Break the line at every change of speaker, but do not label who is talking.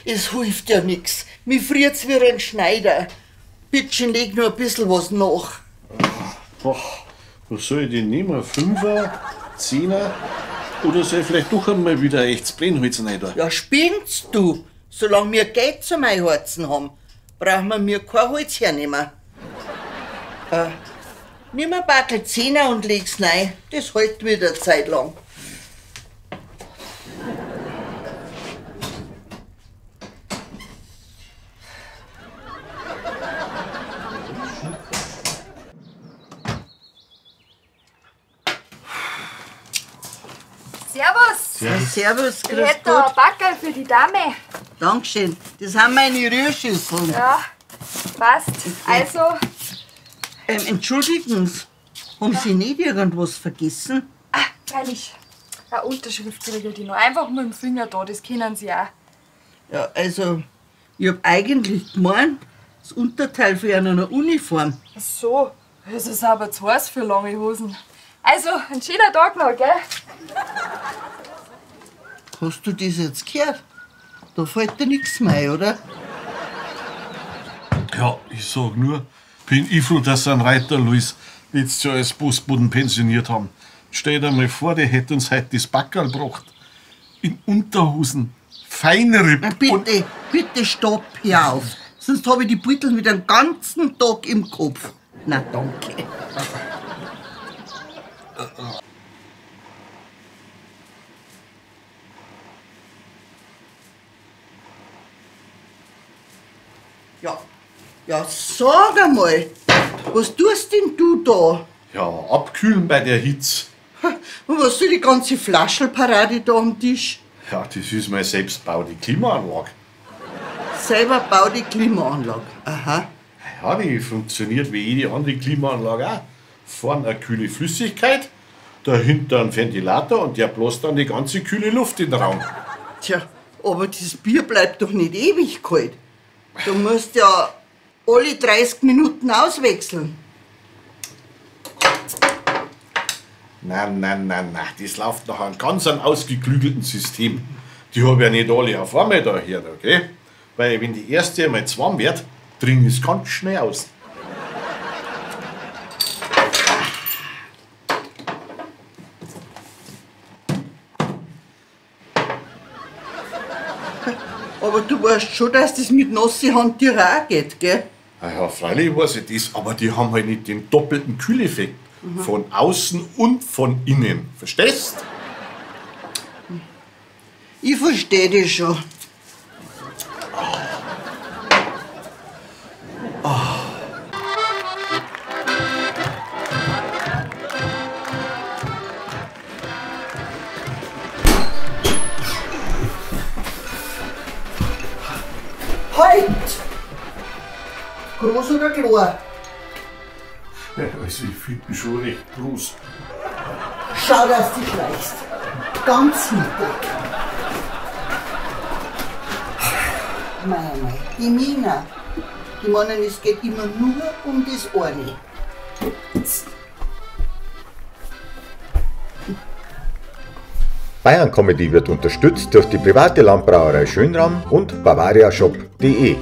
Es hilft ja nix. Mir friert's wie ein Schneider. Bittchen, leg nur ein bisschen was nach.
Boah, was soll ich denn nehmen? Ein Fünfer, Zehner? Oder soll ich vielleicht doch einmal wieder ein echtes Brennholz rein da?
Ja, spinnst du? Solange wir Geld zum Einheizen haben, brauchen wir mir kein Holz hernehmen. Nimm ein Backel Zehner und leg's rein. Das hält wieder eine Zeit lang.
Servus!
Ja, servus,
Ich
grüß
hätte da
Gott.
ein Backerl für die Dame.
Dankeschön. Das sind meine Rührschüsseln.
Ja, passt. Also,
Entschuldigen Sie, haben Sie nicht irgendwas vergessen?
ah, freilich. Eine Unterschrift kriege ich noch. Einfach mit dem Finger da, das kennen Sie auch.
Ja, also, ich hab eigentlich gemeint, das Unterteil für eine Uniform.
Ach so, es ist aber zu heiß für lange Hosen. Also, ein schöner Tag noch, gell?
Hast du das jetzt gehört? Da fällt dir nichts mehr ein, oder?
Ja, ich sag nur, bin ich froh, dass sie einen Reiter Luis letztes Jahr als Postboten pensioniert haben. Stell dir mal vor, der hätte uns heute das Backerl gebracht. In Unterhosen, Feinripp.
Na, bitte, bitte stopp, hör auf. Sonst hab ich die Beutel wieder den ganzen Tag im Kopf. Na, danke. Ja, ja, sag einmal, was tust denn du da?
Ja, abkühlen bei der Hitze.
Und was soll die ganze Flaschelparade da am Tisch?
Ja, das ist meine selbstbaute Klimaanlage.
Selber baut die Klimaanlage. Aha.
Ja, die funktioniert wie jede andere Klimaanlage auch. Vorne eine kühle Flüssigkeit, dahinter ein Ventilator und der bläst dann die ganze kühle Luft in den Raum.
Tja, aber das Bier bleibt doch nicht ewig kalt. Du musst ja alle 30 Minuten auswechseln.
Nein, nein, nein, nein, das läuft nach einem ganz ausgeklügelten System. Die hab ich ja nicht alle auf einmal da her, okay? Weil wenn die erste einmal zu warm wird, dringt es ganz schnell aus.
Aber du weißt schon, dass das mit nassen Handtücher auch geht, gell?
Ah ja, freilich weiß ich das, aber die haben halt nicht den doppelten Kühleffekt. Von außen und von innen. Verstehst?
Ich versteh dich schon. Halt! Groß oder klein?
Ja, also ich find ihn schon recht groß.
Schau, dass du dich schleichst. Ganz mittig. Mei, mei, die Mina. Die meinen, es geht immer nur um das eine.
Bayern Comedy wird unterstützt durch die private Landbrauerei Schönram und bavariashop.de.